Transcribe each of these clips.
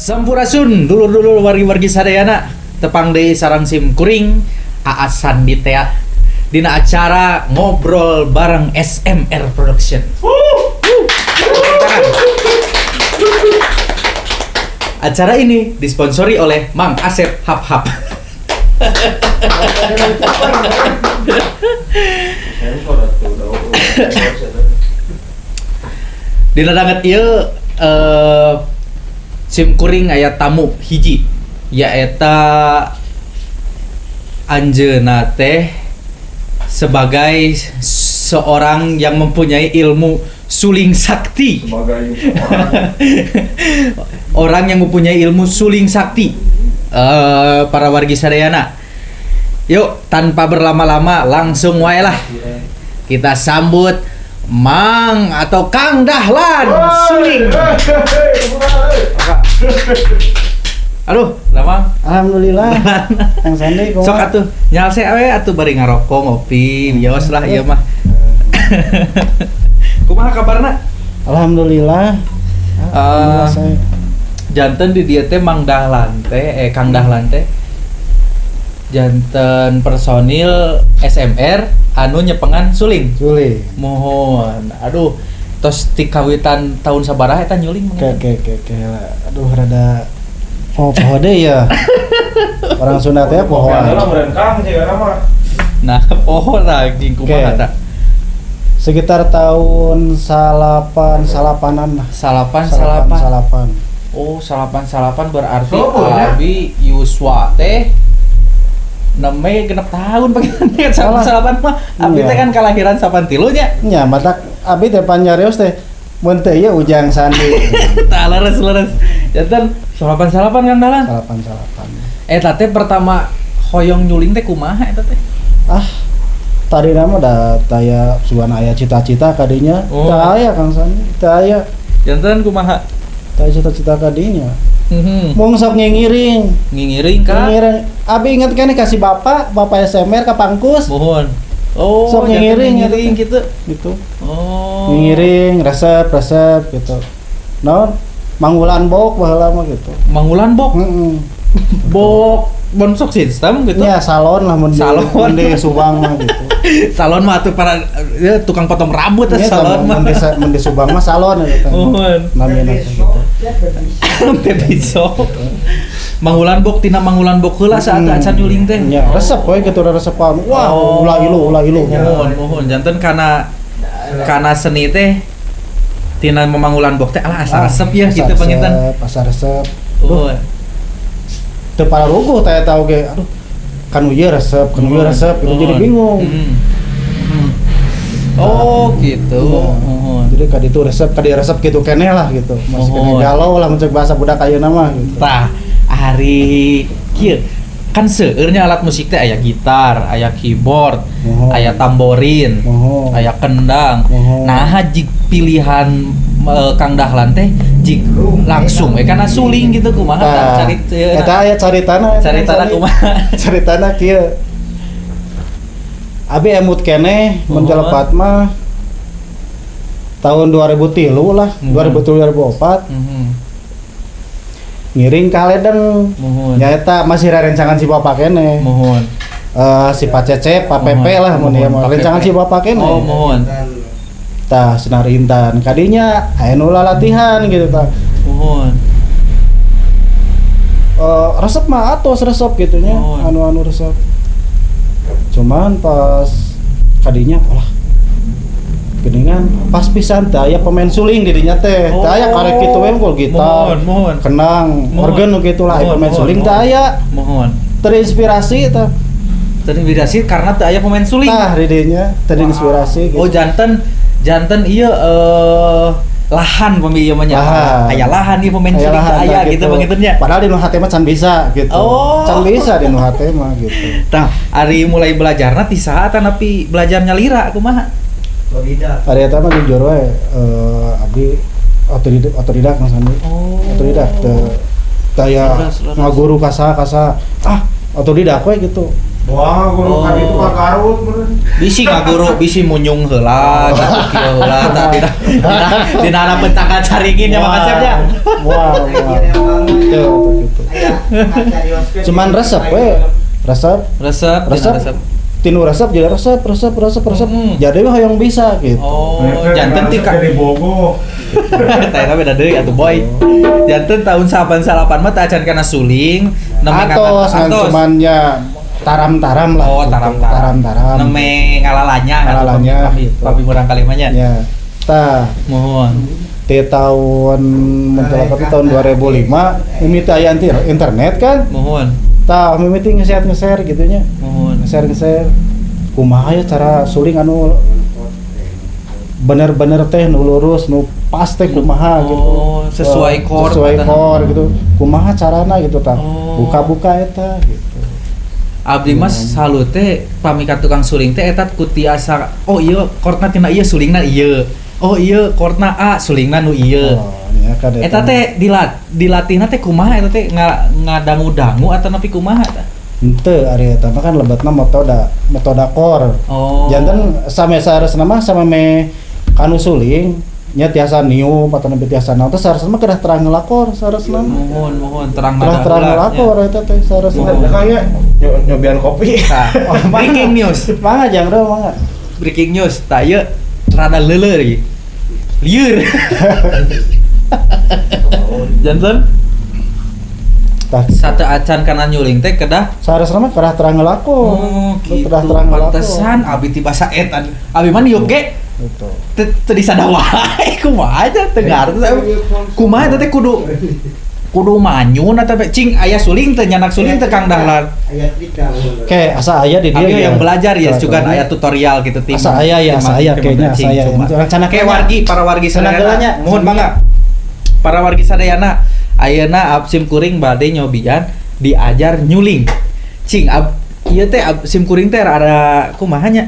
Sampurasun dulur-dulur, wargi-wargi sadayana, tepang deui sareng sim kuring Aa Sandi tea dina acara Ngobrol Bareng SMR Production. Tepuk tangan. Acara ini disponsori oleh Mang Asep Hap Hap. Sensor atuh da. Dina danget ieu sim kuring aya tamu hiji, yaeta anjeunna teh sebagai seorang yang mempunyai ilmu suling sakti. Sebagai seorang Orang yang mempunyai ilmu suling sakti. Para wargi sadayana. Yuk, tanpa berlama-lama langsung wae lah. Kita sambut Mang atau Kang Dahlan Suling. Aduh, lama. Alhamdulillah. Kang Sandi kumaha? Sok atuh, nyalse we atuh bari ngarokok, ngopi, bios lah ieu mah. Kumaha kabarna? Alhamdulillah. Alhamdulillah saya. Janten di dieu teh Mang Dahlan teh, eh, Kang Dahlan teh janten personil SMR anu nyepengan suling. Suling. Mohon. Aduh, tos ti kawitan tahun sabaraha eta nyuling, Mang? Oke. Aduh, rada oh poho deui ya. Orang Sunda teh poho. Adalah meureun Kang sih karena mah. Nah, poho lagi kumaha Oke. tah? Sekitar tahun salapan salapanan lah. Salapan salapan. Salapan. Oh, salapan salapan berarti Sopo, ya? abi yuswa teh nembe 6 tahun pakai salapan Salah. Salapan mah abi teh Iya. kan kalahiran 83 nya. Nya matak abi teh panyarios teh mun teu ieu Ujang Sandi. Tah, leres leres. Janten salapan salapan kan dalan. Salapan salapan. Eta teh pertama hoyong nyuling teh kumaha eta teh? Ah, tadi nama da taya sugan aya cita-cita kadinya. Oh. Teu aya, Kang Sandi, teu aya. Janten kumaha? Teu aya cita-cita kadinya. Mung sok ngingiring. Ngingiring ka? Ngingiring. Abi inget kan kasih bapak, bapak SMR ke pangkus. Mohon. Oh, Sok janten ngingiring, ngingiring gitu. gitu. Gitu. Oh. Ngingiring, resep, resep gitu. Non, manggulan bok baheula mah gitu. Mangulan bok. Heeh. Bok bonsok sistem gitu. Ya salon lah mun di, Salon. mun di Subang mah gitu. Salon mah tuh para ya, tukang potong rambut Iya, salon mah. Mun di Subang mah salon gitu. Mohon. Namina teh gitu. Baby shop. Mangulan bok tina mangulan bok heula saat acan nyuling teh. Ya, resep we gitu, resepan. Wah, Oh. ulah ilu, ulah ilu. Mohon, mohon janten kana kana seni teh tina memangulan bok teh alah asa resep ya Asa gitu panginten. Resep, asa resep. Duh, Oh. teu pararuguh teh eta oge. Aduh, kan ieu resep, kan ieu resep, gitu jadi Mohon. bingung. Oh, gitu. Iya. Mohon. Jadi ka ditu resep, ka dieu resep gitu keneh lah gitu. Masih keneh Mohon. galau lah mun cek bahasa budak ayeuna mah gitu. Tah, ari kieu kan seueurnya alat musik teh aya gitar, aya keyboard, Mohon. aya tamborin, Mohon. aya kendang. Mohon. Nah, jik pilihan Kang Dahlan teh jik langsung we kana suling gitu kumaha tah Tah, cari eta aya caritana eta caritana cari- kumaha? Caritana kieu. Abi emut keneh mun Mohon. lepat mah tahun 2003 lah, Mohon. 2003 2004 ngiring ka Ledeng. Mohon. Nyaeta masih rerencangan si bapak keneh. Mohon. Eh, si Pak Cecep, Pak Mohon. Pepe lah mun ieu mah. Pak Rencangan Pepe. si bapak keneh. Oh, mohon. Tah, Sinar Intan. Kadinya aya nu latihan gitu tah. Mohon. Eh, resep mah atos resep gitu nya, Mohon. anu-anu resep. Cuman pas kadinya olah geningan pas pisan teh aya pemain suling di dinya teh. Teh aya karek kitu we unggul gitar. Mohon, mohon. Kendang, Mohon. organ nu kitu lah aya Mohon, pemain mohon, suling teh mohon. aya. Mohon. Terinspirasi teh. Terinspirasi karena teu aya pemain suling. Tah di dinya terinspirasi gitu. Oh, janten janten iya lahan pemilih mah nya. Lahan. Aya lahan ieu pemain Aya suling teu lahan, aya tah, gitu panginten nya. Padahal di nu hate mah can bisa gitu. Oh. Can bisa di nu hate mah gitu. Tah, ari mulai belajarna ti saha tapi belajar nyalira kumaha? Otodidak. Ari eta mah jujur we abdi otodidak, otodidak Kang Sandi. Oh. Otodidak teu daya Leres, leres. ngaguru ka saha ka saha. Ah, otodidak we gitu. Wah, guru kan itu ka Garut meureun. Bisi ngaguru, bisi munyung heula gitu kieu heula tah dina dina dina harapeun tangkal caringin ya Mang Asep nya. Wah, wah. Tuh, gitu. Cuman resep we. Resep, Resep, dina resep. resep. Tinu resep jadi resep, resep, resep, resep. Jadi we hoyong bisa gitu. Oh, janten ti ka Dari Bogo. Tah eta beda deui atuh boy. Janten tahun 88 mah teh acan kana suling, nembe Atos, ngan cuman ya taram-taram lah. Oh, gitu. taram-taram. Taram-taram. Nembe ngalalanya atuh Ngalalanya, papi, gitu. Papi murang kali mah nya. Ya. Tah, Mohon. di tahun menjelang tahun 2005 mimiti aya internet kan. Mohon. Tah, mimiti nge-share-nge-share gitu nya. Mohon. Nge-share-nge-share. Kumaha ya cara suling anu bener-bener teh nu lurus nu pas teh kumaha gitu. Oh, sesuai chord Sesuai atau- chord gitu. Kumaha carana gitu tah. Oh. Buka-buka eta gitu. Abdi mah salut teh pami ka tukang suling teh eta ku tiasa oh iya chordna tina ieu sulingna ieu. Oh iya chordna A sulingna nu ieu. Oh, ya kan Eta teh dilatihna teh kumaha eta teh ngadangu-dangu atau nepi kumaha tah? Henteu ari eta mah kan lebetna metode metode chord. Oh. Janten same saresna mah sama me kanu suling nya tiasa niup atau nepi tiasa naon teh saresna mah kedah terang ngelakor saresna mah. Mohon mohon terang Terang terang ngelakor eta teh saresna. Mohon. Kayaknya nyobian kopi. Tah, breaking news. Mangga jang bro, mangga. Breaking news, tah ieu rada leuleur ieu. Lieur. Janten Tah sate acan kana nyuling teh kedah saresna mah kedah terang ngelakor. Oh, gitu. Kedah terang ngelakor. Pantesan abi ti basa etan. Abi mah niup ge Gitu. teu disada wae kumaha aja teu ngarti kumaha eta teh kudu kudu manyun atau cing aya suling teh nyanak suling teh Kang Dahlan. Oke, asa aya di dia. Abi yang belajar ya Salah juga satunya. aya tutorial gitu tim. Asa aya ya, asa aya kayaknya asa aya. Rencana Kayak wargi, para wargi Rencana sadayana. gelanya. Mohon mangga. Para wargi sadayana, ayeuna ab sim kuring bade nyobian diajar nyuling. Cing ab ieu teh ab sim kuring teh rada kumaha nya?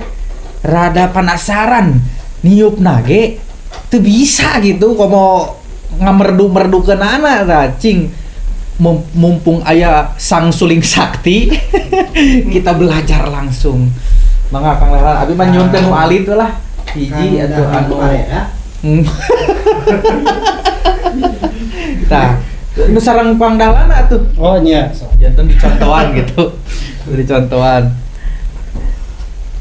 Rada penasaran niupna ge teu bisa gitu komo ngamerdu-merdukeunana tah cing. Mumpung aya sang suling sakti kita belajar langsung. Mangga Kang Lehlan, abi mah nyuhun teh nu alit we lah. Hiji atuh anu. Tah, nu sareng Kang Dahlan atuh. Oh nya. Janten dicontohan gitu. Dicontohan.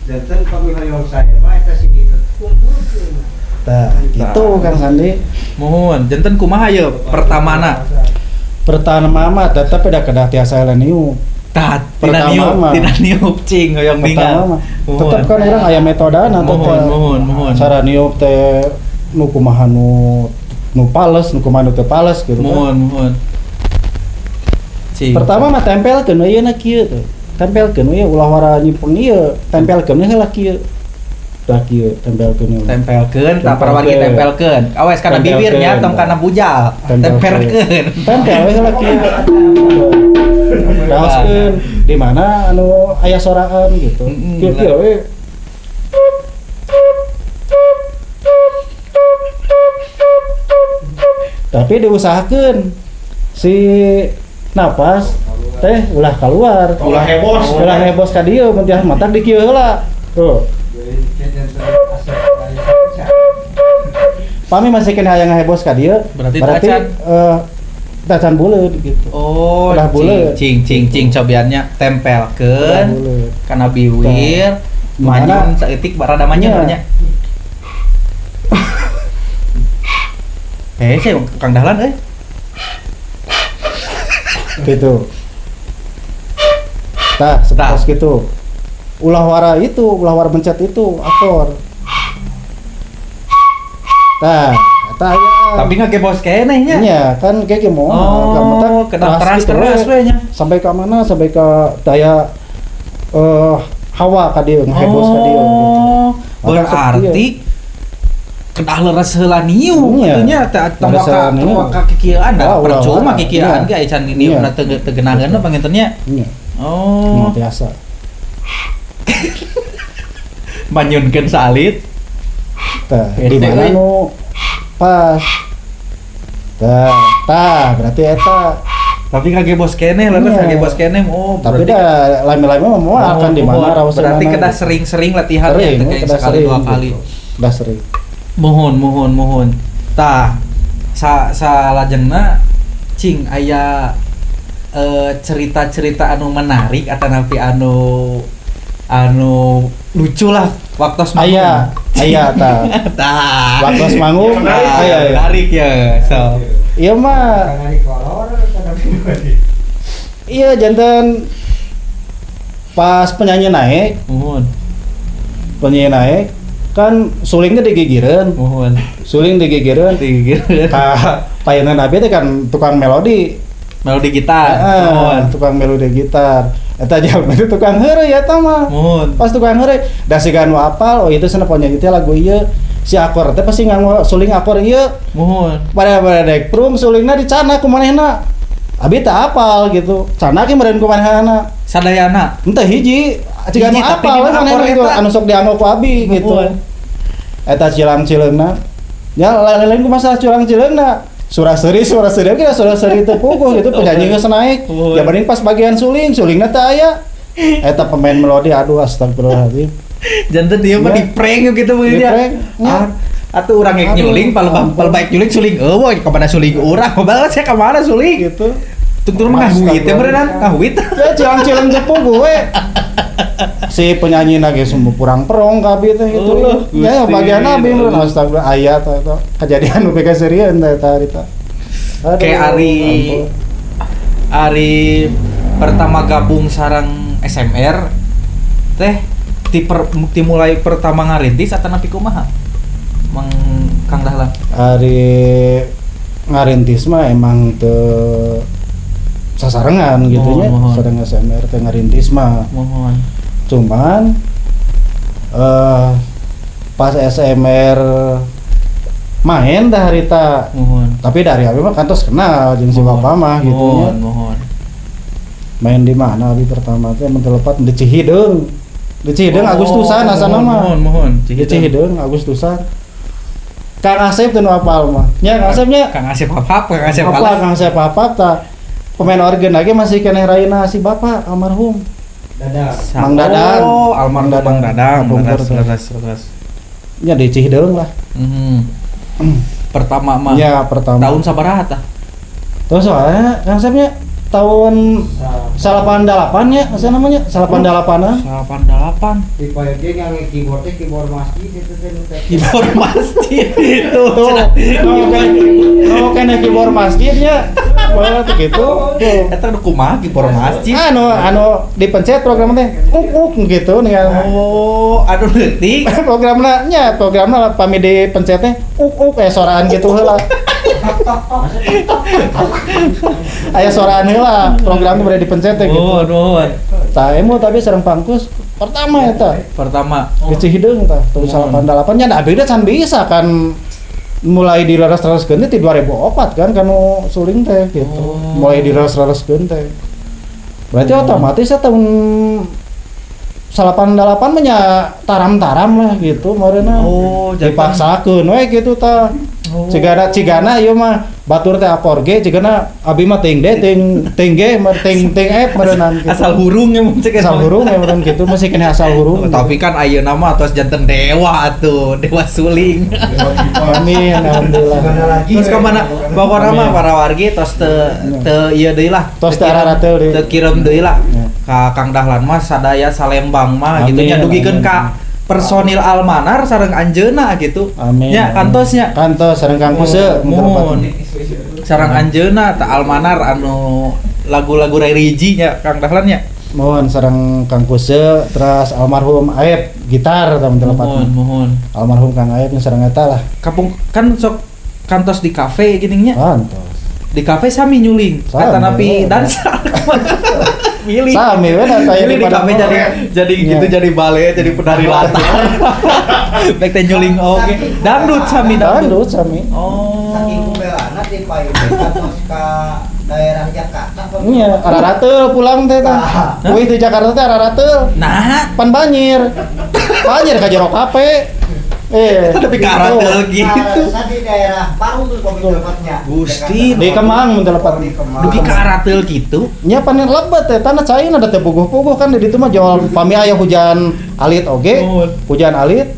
Janten pami hoyong saya mah eta si kitu kumpulkeun. Tah, gitu Kang Sandi. Mohon, janten kumaha ye pertamana? Pertama mah tetep da kedah tiasa niup. Tah, tina Pertama niup, mah. tina niup cing hoyong Pertama ningal. mah tetep kan urang aya metodana Mohon, tetep. mohon, mohon. Cara niup teh nu kumaha nu nu pales, nu kumaha nu teu pales gitu kan. Mohon, mohon. Cing. Pertama mah tempelkeun we yeuna kieu teh. Tempelkeun we ulah wara nyipeng ieu, tempelkeun we heula kieu. Tah kieu tempelkeun we. Tempelkeun, tah para wargi tempelkeun. Awas kana bibirnya tong kana bujal. Tempelkeun. Tempel we heula kieu. Raoskeun di mana anu aya soraan gitu. Kieu kieu we. Tapi diusahakeun si napas teh ulah keluar. Ulah hebos. Ulah hebos ka dieu mun tiasa matak di kieu heula. Tuh. Pami masih kena hayang ngahebos ka dieu, Berarti berarti tacan. tacan buleud gitu. Oh, Ulah buleud. cing cing cing cobiannya Ulah tempelkeun buleud. kana biwir, Mana? manyun saeutik rada manyun Iya. nya. Saya Kang Dahlan euy. Gitu. Tah, seperti gitu. Ulah wara itu, ulah wara mencet itu akor. Tah, eta aya. Tapi ngakebos keneh nya. Iya, kan kayak gimana? Oh, kena keras gitu keras we. we nya. Sampai ke mana? Sampai ke daya hawa ka dieu, ngehebos ka dieu gitu. Oh, Maka berarti kedah leres heula niup Iya. atuh nya teh tong Leres waka heula tong niup. waka kikieuan da Wah, ulah percuma waka. kikieuan Iya. ge aya can niupna teu teu geunaheun panginten nya. Iya. Oh, Biasa. manyunkeun salit. Tah, Bete, di mana euy. nu pas. Tah, tah berarti eta. Tapi kagebos keneh, leres Iya. kagebos keneh. Oh, Tapi berarti dah lami-lami mah moal Oh, kan di mana oh, raos berarti mana. kedah sering-sering latihan ya, Sering, teu kayak kedah sekali sering dua kali. gitu. Kedah sering. Mohon, mohon, mohon. Tah, salajengna cing aya cerita-cerita anu menarik atau anu anu lucu lah waktu manggung. Aya, aya tah. Tah. Waktu manggung, Tah, aya, aya. menarik ya. So. Iya mah, Kang kolor kadang. Iya, janten pas penyanyi naik, Mohon, penyanyi naik kan sulingnya digigireun, mohon. Suling digigireun. Digigir. Ka payunan abi teh kan tukang melodi. Melodi gitar. Heeh, Mohon. Tukang melodi gitar. Eta jalma teh tukang heureuy eta mah. Mohon. Pas tukang heureuy, da siga nu apal, oh itu cenah penyanyi teh lagu ieu. Si akor teh pasti nganggo suling akor ieu. Mohon. Pada pada dek prung sulingna dicandak ku manehna. Abi teh apal gitu. Candak ge meureun ku manehna. Sadayana. Entah hiji, ciga nu Hiji, tapi apal dina we manehna akor gitu, eta. Anu sok dianggo ku abi gitu. Mohon. Eta cilang-cileungna. Ya lain-lain ku masalah cilang-cileungna. Suara seuri kira suara seuri teu puguh gitu, penyanyi geus naik. Mohon. Ya mending pas bagian suling, sulingna teu aya. Eta pemain melodi, aduh, astagfirullahaladzim. Janten dia mah Ya. di prank gitu mungkin ya. Di prank, ya. Ah, atuh urang rek Aduh, nyuling, ampun. pal baik nyuling suling eueuh kepada suling urang, balas saya ka mana suling? Gitu. Tungtung mah ngahuit teh meureunnan, ngahuit. Ya cilang-cilang teu puguh we. Si penyanyi lagi semua kurang perong kabeh teh gitu. Oh, Ya Gusti. bagian abi meureun, astagfirullah, aya teh eta kejadian nu pikaseurieun teh eta harita. Aduh, Kayak Ari ampun. Ari pertama gabung sareng SMR teh ti mulai pertama ngarintis atau napi kumaha? Mang Kang Dahlan. Ari ngarintis mah emang teu sasarengan gitu nya, Mohon, mohon. sareng SMR teh ngarintis mah. Mohon. Cuman pas SMR main dah harita. Mohon. Tapi dari abi mah kantos kenal jeung si Mohon. bapak mah gitu nya. Mohon, mohon. Main di mana abi pertama teh mun teu lepat di Cihideung. Di Cihideung Agustusan asana Mohon, mah. mohon, mohon. Di Cihideung Agustusan. Kang Asep teu nu apal mah. Nya Kang Asep nya. Kang Asep apa? Kang Asep Apa apa? Kang Asep apa ta? Pemain organ lagi masih keneh raina si bapak almarhum. Dadang. Mang Dadang. Oh, almarhum Mang Dadang. Bungkur Leres, teh. leres, leres. Nya di Cihideung lah. Pertama mah. Nya pertama. Tahun sabaraha tah? Terus soalnya Kang Asepnya tahun 88 nya, asa namanya? 88-an. 88. Di payung yang keyboard teh keyboard masjid itu teh nu teh. Keyboard masjid itu. Tuh, oh kan keyboard masjidnya. Boleh tuh gitu. Tuh. Eta nu kumaha keyboard masjid? Anu anu dipencet program teh uk uk gitu dengan Oh, aduh leutik. programna nya, programna pami dipencet teh uk uk soraan gitu heula. Aya soraan heula programnya bade dipencet teh gitu. Oh, nuhun. Tah emu tapi sareng pangkus pertama eta. Pertama. Di Cihideung tah tahun Mohon. 88 nya, da abdi can bisa kan mulai dileres-lereskeun teh di 2004 kan kanu suling teh gitu. Oh. Mulai dileres-lereskeun teh. Berarti Oh. otomatis ya tahun 88 mah nya taram-taram lah gitu meureunna. Oh, jadi Dipaksakeun we gitu tah. Oh. Cigana cigana ieu mah batur teh akor G, cigana abi mah ting D, ting ting G, ting ting F meureunnan gitu. Asal hurung ya mun cek. Asal hurung ya meureun gitu, masih kena asal hurung. Tapi kan ayeuna mah atos janten dewa atuh, dewa suling. Amin, alhamdulillah. Mana lagi? Terus kemana? Pokokna mah Amin. para wargi tos teu teu ieu deui lah. Tos teu ararateul deui. Teu kireum deui lah. Ya. Ka Kang Dahlan mah sadaya Salembang mah gitu nya Amin, dugikeun amin. ka personil Almanar sareng anjeunna gitu. Amin. Nya kantosnya. Kantos sareng Kang Kuse. Mohon. Sareng anjeunna ta Almanar anu lagu-lagu religi nya Kang Dahlan nya. Mohon sareng Kang Kuse, terus almarhum Aep gitar teman Mohon, mohon. Almarhum Kang Aep yang sareng eta lah. Kapung kan sok kantos di kafe gini nya. Kantos. Di kafe sami nyuling. Sami, Kata napi we. dansa. Milih. Sami we da taya Milih di kafe jadi Iya. gitu jadi balai jadi penari latar. Baik teh nyuling oke. Dangdut sami dangdut. Dangdut sami. Oh. Saking kubelana di payung teh kantos ka daerah Jakarta. Pak. Iya, ararateul pulang teh tah. Wih di Jakarta teh ararateul. Nah, Pan banjir. Banjir ka jero kafe. Tapi ke arateul gitu. Nah, di daerah Parung tuh pami tempatnya. Gusti. Di Kemang mun teu lepat. Oh, di Kemang. Dugi ka arateul gitu. Nya panen lebet teh tanah caina da teh puguh-puguh kan di ditu mah jual pami aya hujan alit oge. Hujan alit.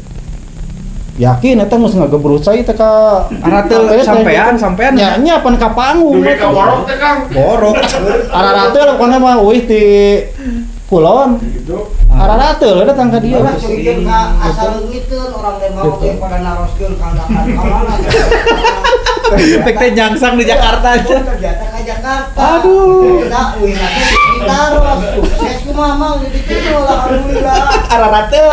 Yakin eta geus ngagebrus cai teh ka Arateul sampean, sampean. Nya nya pan ka panggung. Dugi ka borok teh Kang. Borok. Ararateul pokona mah euih ti kulon. Gitu. Ararateul datang ka dieu. Ulah curiga ka asal leungiteun orang Lembang oge pada naroskeun Kang Dahlan ka mana. Pek teh nyangsang di Jakarta aja. Ternyata ka Jakarta. Aduh. Kita uih teh ditaros sukses kumaha mang di ditu alhamdulillah. Ararateul.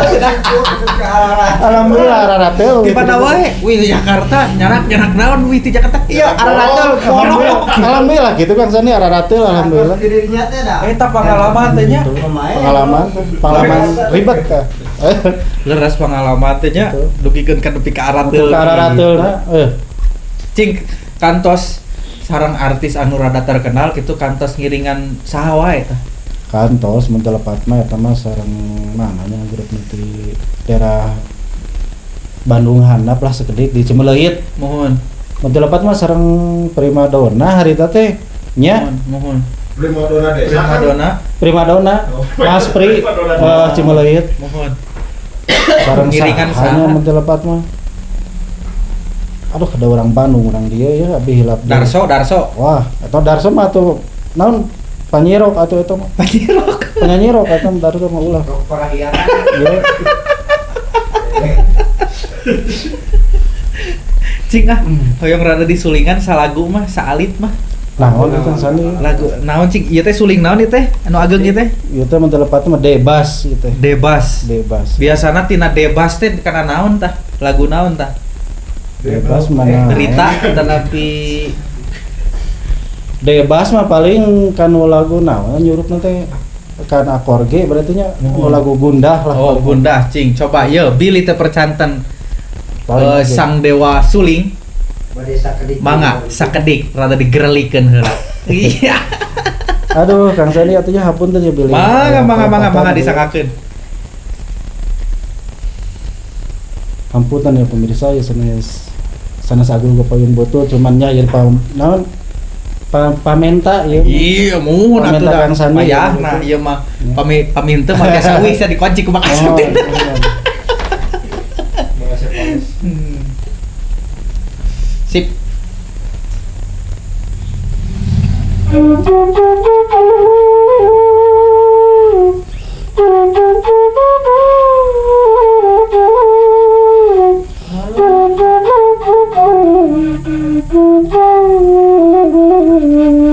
Alhamdulillah ararateul. Di mana wae? Wih di Jakarta, nyarak-nyarak naon wih di Jakarta. Iya, ararateul. Alhamdulillah, alhamdulillah gitu Kang Sani ararateul alhamdulillah. Dirinya teh dah. Eta pengalaman teh nya. Pengalaman, pengalaman ribet teh. Leres pengalaman teh nya dugikeun ka nepi ka arateul. Ka ararateul na. Cing kantos sarang artis anu rada terkenal gitu kantos ngiringan saha wae tah. Kantos mun teu lepat mah eta mah sareng mana nya grup nu di daerah Bandung handap lah sekedik di Cimeleuit. Mohon. Mun teu lepat mah sareng primadona harita teh nya. Mohon. Primadona desa. Primadona. Primadona. Mas Pri Cimeleuit. Mohon. Sareng ngiringan saha saha mun teu lepat mah. Aduh, ada orang Bandung, orang dia ya, abi hilap. Darso, Darso. Wah, atau Darso mah tuh naon panyirok atau itu mah. Panyirok. Penyanyi rock atau Darso mah ulah. Rock parahyangan. Iya. Cing ah, hoyong rada disulingan salagu mah, saalit mah. Naon itu sani? Lagu naon cing? Ieu teh suling naon ieu teh? Anu ageng ieu teh? Ieu teh mun teu lepat mah debas ieu teh. Debas. Debas. Biasana tina debas teh kana naon tah? Lagu naon tah? Debas mana? Derita tetapi Debas mah paling kanu lagu naon nyurupna teh kan akor G berarti nya lagu gundah lah. Oh, gundah cing. Coba ye bilih teu percanten sang dewa suling. Mangga sakedik rada digerelikeun heula. Iya. Aduh, Kang Sani atunya hapunten ya bilih. Mangga mangga mangga mangga disangkakeun. Hamputan ya pemirsa ya sanes sanes agung payung botol cuman nya ieu naon pamenta ieu. Iya, mun atuh da Kang Sani. Payahna ieu mah paminte mah biasa euy sia dikunci ku Mang Asep. Sip.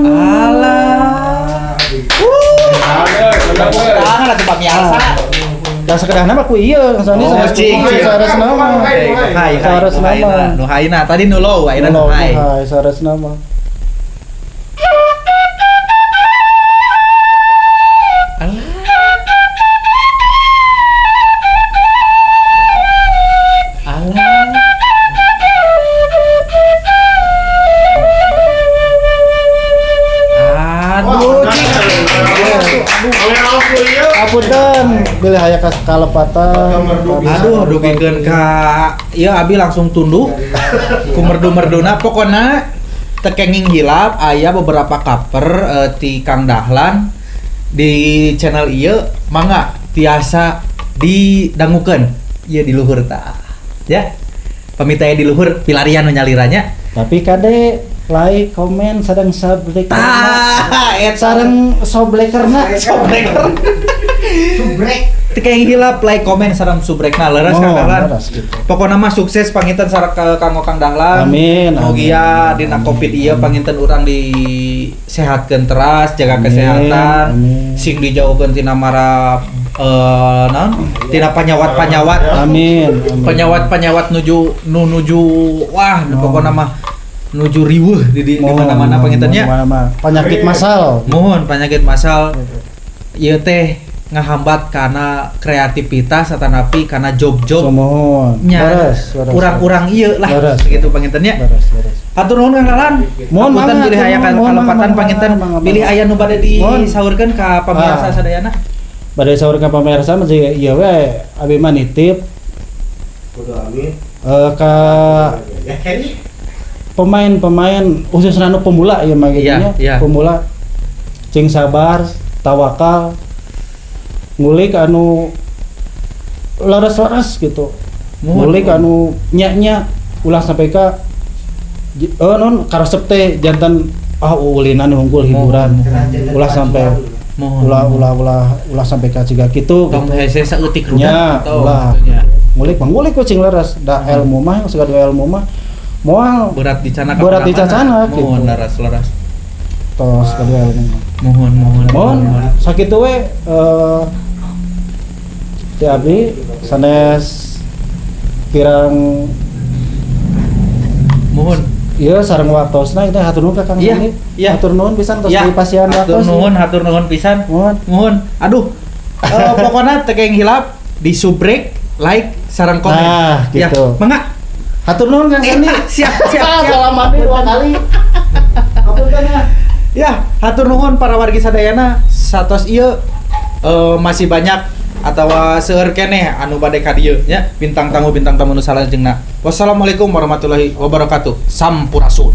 Alah. Tangan atuh pamiarsa. Da sakedahna mah ku ieu Kang Sani cing saresna mah. Saresna mah. Nu haina tadi nu low, ayeuna nu hai. Saresna mah. Aduh, bilih aya kalepatan. Aduh, dugikeun ka ieu abi langsung tunduh ku merdu-merduna pokona teu kenging hilap aya beberapa cover ti Kang Dahlan di channel ieu mangga tiasa didangukeun ieu di luhur tah. Ya. Pamit aya di luhur pilarian nu nyaliranya. Tapi kade like, komen, sareng subscribe. Tah, eta sareng soblekerna, sobleker. Subrek. Teu kenging hilap like, komen, sareng subrekna leres Kang Dahlan. Gitu. Pokona mah sukses panginten sareng kanggo Kang Dahlan. Amin. Mugia dina Covid ieu panginten urang disehatkeun teras, jaga amin, kesehatan, amin. Sing dijauhkeun tina mara naon? Tina panyawat-panyawat. Amin. Amin. Panyawat-panyawat nuju nuju wah pokona mah nuju riweuh di mana-mana pangintennya. Penyakit massal. Mohon penyakit massal. Ieu teh ngahambat karena kreativitas atanapi karena job-job nya kurang-kurang ieu lah gitu pangintennya. Hatur nuhun Kang Dahlan. Hapunten bilih aya kalepatan panginten bilih aya nu bade disaurkeun ka pamirsa sadayana. Bade saur ka pamirsa mah ieu we abi mah nitip Kudu amin. Ka pemain-pemain khususnya anu pemula ya mah gitu nya. Iya. Pemula cing sabar, tawakal, ngulik anu leres-leres gitu. Muhun, Ngulik muhun. anu nya-nya ulah sampai ka non karesep teh janten ulinan hungkul hiburan. Muhun. Ulah sampai Muhun. ulah ulah ulah ulah sampai ka ciga kitu Tong gitu. hese saeutik rudat Nya, atau ulah. gitu nya. Ngulik mah ngulik kucing leres da ilmu mah segala ilmu mah moal Berat dicanak Berat kemana-mana. dicacanak, Muhun gitu. leres leres. Tos kedua ilmu mah. Muhun muhun. Mohon sakitu we ti abdi sanes kirang Muhun. Iya, sareng waktosna itu hatur nuhun ka Kang Iya, Sandi. iya. Hatur nuhun pisan tos Ya, dipasihan hatur waktos. nuhun, hatur nuhun pisan. Muhun. Muhun. Aduh. Pokoknya teu kenging hilap di subrek, like, sareng komen. Nah, Ya, gitu. mangga. Hatur nuhun Kang Sandi. Siap, siap, siap. Salam abdi dua kali. Hapunten ya. Ya, hatur nuhun para wargi sadayana satos ieu masih banyak atau seueur keneh anu bade ka dieu nya bintang tamu nu salajengna. Wassalamualaikum warahmatullahi wabarakatuh. Sampurasun.